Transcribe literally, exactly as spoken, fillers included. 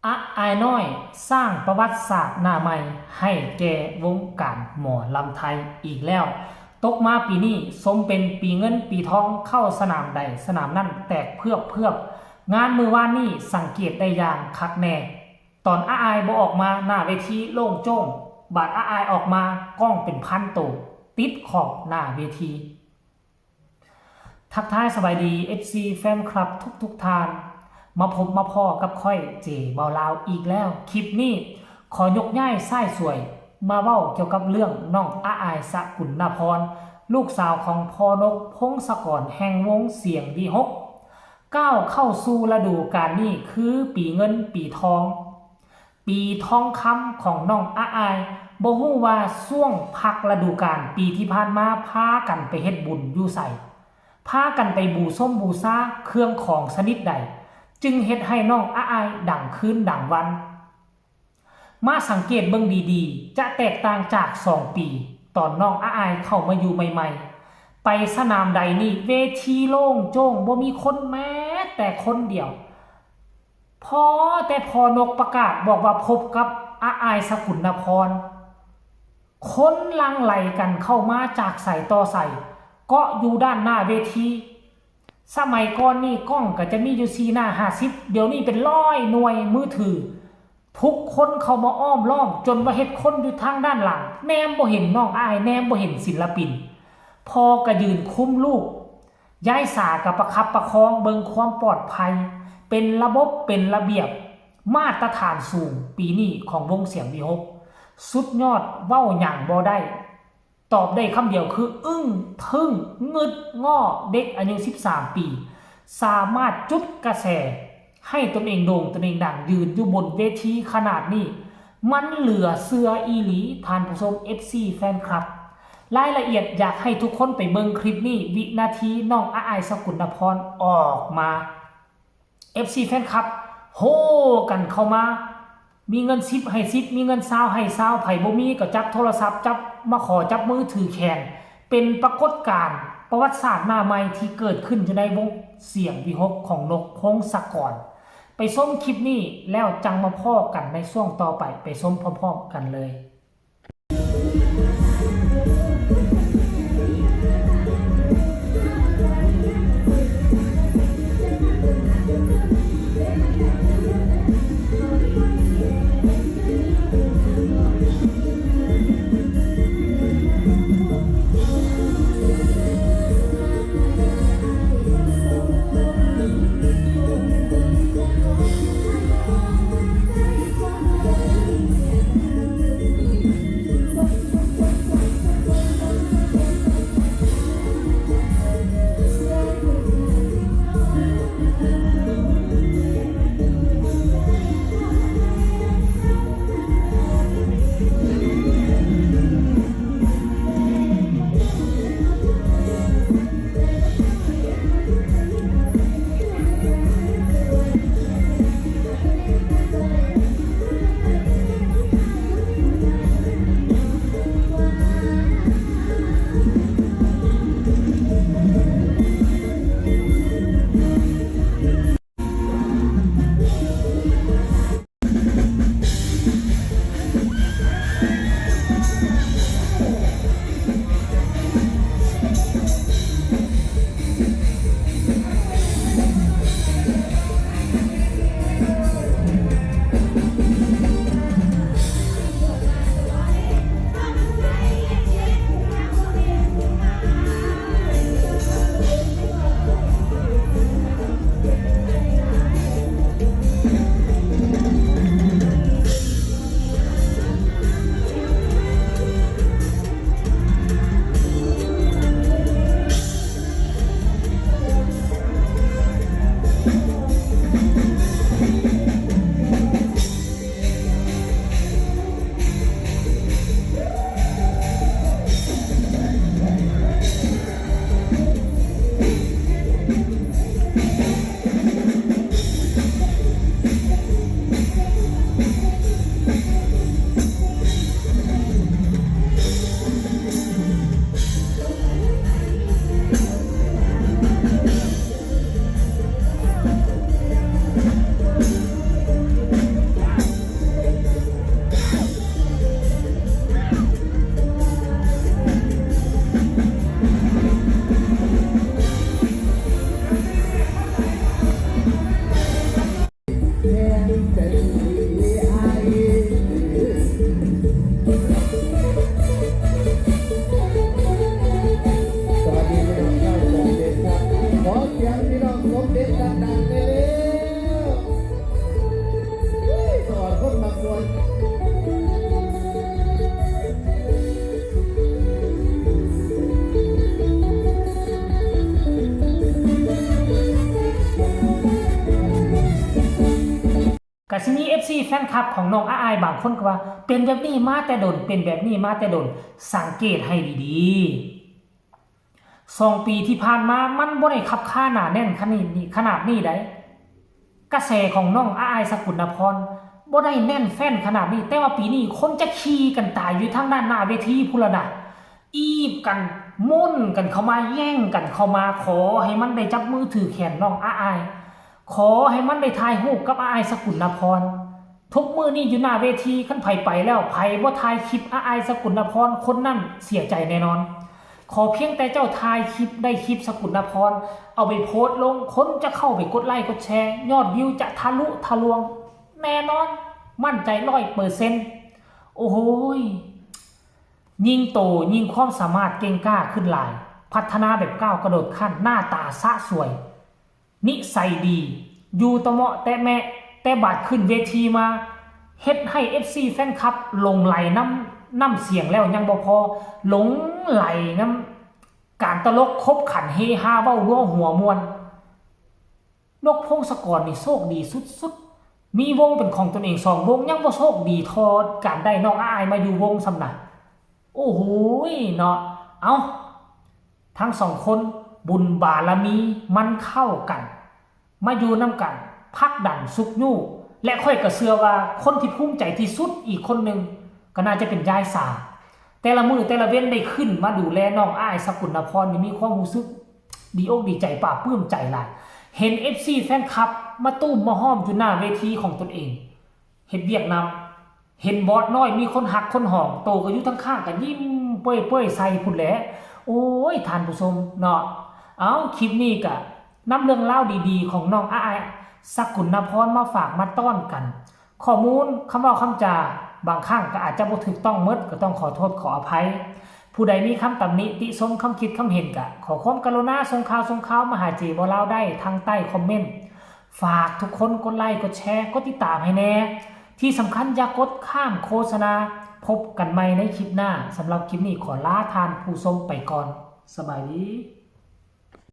อาอายน้อยสร้างประวัติศาสตร์หน้าใหม่ให้แก่วงการหมอลำไทยอีกแล้ว ตกมาปีนี้สมเป็นปีเงินปีทองเข้าสนามใดสนามนั่นแตกเพือบเพือบ งานมื้อวานนี้สังเกตได้อย่างคักแน่ ตอนอาอายบ่ออกมาหน้าเวทีโล่งโจ้ง บาดอาอายออกมากล้องเป็นพันโตติดขอบหน้าเวที ทักทายสบายดี เอฟซี แฟนคลับทุกทุกๆท่าน มาพบมาพ้อกับข้อยเจเบาลาวอีกแล้ว คลิปนี้ขอยกย้ายสายสวย มาเว้าเกี่ยวกับเรื่องน้องอาอายสกุลนพร ลูกสาวของพ่อนกพงศกรแห่งวงเสียงวีหก ก้าวเข้าสู่ฤดูกาลนี้คือปีเงินปีทอง ปีทองคำของน้องอาอาย บ่ฮู้ว่าช่วงพักฤดูกาลปีที่ผ่านมาพากันไปเฮ็ดบุญอยู่ไส พากันไปบูชมบูชาเครื่องของชนิดใด จึงเฮ็ดให้น้องอาอายดังคืนดังวัน มาสังเกตเบิ่งดีๆ จะแตกต่างจากสองปี ตอนน้องอาอายเข้ามาอยู่ใหม่ๆ ไปสนามใดนี่เวทีโล่งโจ้งบ่มีคนแม้แต่คนเดียว พอแต่พ่อนกประกาศบอกว่าพบกับอาอายสกุลนพร คนหลั่งไหลกันเข้ามาจากไสต่อไส เกาะอยู่ด้านหน้าเวที สมัยก่อนนี่กล้องก็จะมีอยู่สี่หน้าห้าสิบ เดี๋ยวนี้เป็นร้อยหน่วยมือถือ ทุกคนเข้ามาอ้อมล้อมจนว่าเฮ็ดคนอยู่ทางด้านหลัง แนมบ่เห็นน้องอาอาย แนมบ่เห็นศิลปิน พ่อก็ยืนคุมลูก ยายสาก็ประคับประคองเบิ่งความปลอดภัย เป็นระบบเป็นระเบียบ มาตรฐานสูง ปีนี้ของวงเสียงวีหก สุดยอด เว้าหยังบ่ได้ ตอบได้คำเดียวคืออึ้ง ทึ่ง งึด ง้อ เด็กอายุสิบสามปี สามารถจุดกระแสให้ตนเองโด่งตนเองดัง ยืนอยู่บนเวทีขนาดนี้ มันเหลือเชื่ออีหลี ท่านผู้ชม เอฟซี แฟนคลับ รายละเอียดอยากให้ทุกคนไปเบิ่งคลิปนี้ วินาทีน้องอาอายสกุลนพรออกมา เอฟซี แฟนคลับ โห่กันเข้ามา มีเงินสิบให้สิบ มีเงินซาวให้ซาว ไผบ่มีก็จับโทรศัพท์ จับมาขอจับมือถือแขน เป็นปรากฏการณ์ประวัติศาสตร์หน้าใหม่ที่เกิดขึ้นอยู่ในวงเสียงวีหกของนกพงศกร ไปชมคลิปนี้แล้วจั่งมาพ้อกันในช่วงต่อไป ไปชมพร้อมๆกันเลย ก็สิมี เอฟซี แฟนคลับของน้องอ้ายๆบางคนก็ว่า เป็นแบบนี้มาแต่ดน เป็นแบบนี้มาแต่ดน สังเกตให้ดีๆ สองปีที่ผ่านมามันบ่ได้คับคาหนาแน่นขนาดนี้ ขนาดนี้ได้ กระแสของน้องอ้ายสกุลนภรณ์บ่ได้แน่นแฟ้นขนาดนี้ แต่ว่าปีนี้คนจะขี่กันตายอยู่ทางด้านหน้าเวทีพุ้นละนะ อีบกัน มุ่นกันเข้ามา แย่งกันเข้ามา ขอให้มันได้จับมือถือแขนน้องอ้าย ขอให้มันได้ถ่ายรูปกับอ้ายสกุลนภรณ์ ทุกมื้อนี้อยู่หน้าเวที คันไผไปแล้ว ไผบ่ถ่ายคลิปอ้ายสกุลนภรณ์ คนนั้นเสียใจแน่นอน ขอเพียงแต่เจ้าถ่ายคลิป ได้คลิปสกุลนภรณ์ เอาไปโพสต์ลง คนจะเข้าไปกดไลค์กดแชร์ ยอดวิวจะทะลุทะลวง แน่นอน มั่นใจร้อยเปอร์เซ็นต์ โอ้โหย ยิ่งโตยิ่งความสามารถเก่งกล้าขึ้นหลาย พัฒนาแบบก้าวกระโดดขั้น หน้าตาสะสวย นิสัยดี อยู่ตะเมาะแตะแมะ แต่บาดขึ้นเวทีมา เฮ็ดให้ เอฟซี แฟนคลับหลงใหลนำ นำเสียงแล้วยังบ่พอ หลงใหลนำการตลกขบขันเฮฮาเว้านัวหัวม่วน นกพงศกรนี่โชคดีสุดๆ มีวงเป็นของตนเองสองวง ยังบ่โชคดีเท่าการได้น้องอ้ายมาอยู่วงส่ำนะ โอ้โหยเนาะ เอ้า ทั้งสองคนบุญบารมีมันเข้ากัน มาอยู่นำกัน ผลักดันชุกยู้ และข้อยก็เชื่อว่าคนที่ภูมิใจที่สุดอีกคนหนึ่ง ก็น่าจะเป็นยายสา แต่ละมื้อแต่ละเว็นได้ขึ้นมาดูแลน้องอ้ายสกุลนภรณ์นี่มีความรู้สึกดีอกดีใจปลาบปลื้มใจหลาย เห็น เอฟซี แฟนคลับมาตุ้มมาห้อมอยู่หน้าเวทีของตนเอง เฮ็ดเวียกนำ เห็นบอสน้อยมีคนฮักคนหอม โตก็อยู่ทางข้างก็ยิ้มเปื่อยๆใส่พุ้นแหละ โอ้ย ท่านผู้ชมเนาะ เอ้า คลิปนี้ก็นำเรื่องราวดีๆของน้องอ้ายสกุลนภรณ์มาฝากมาต้อนกัน ข้อมูล คำเว้าคำจา บางครั้งก็อาจจะบ่ถูกต้องหมด ก็ต้องขอโทษขออภัย ผู้ใดมีคำตำหนิติชม คำคิดคำเห็นก็ขอความกรุณาส่งข่าวส่งข่าวมาหาเจบ่าวลาวได้ทางใต้คอมเมนต์ ฝากทุกคนกดไลค์กดแชร์กดติดตามให้แน่ ที่สำคัญอย่ากดข้ามโฆษณา พบกันใหม่ในคลิปหน้า สำหรับคลิปนี้ขอลาท่านผู้ชมไปก่อน สบายดี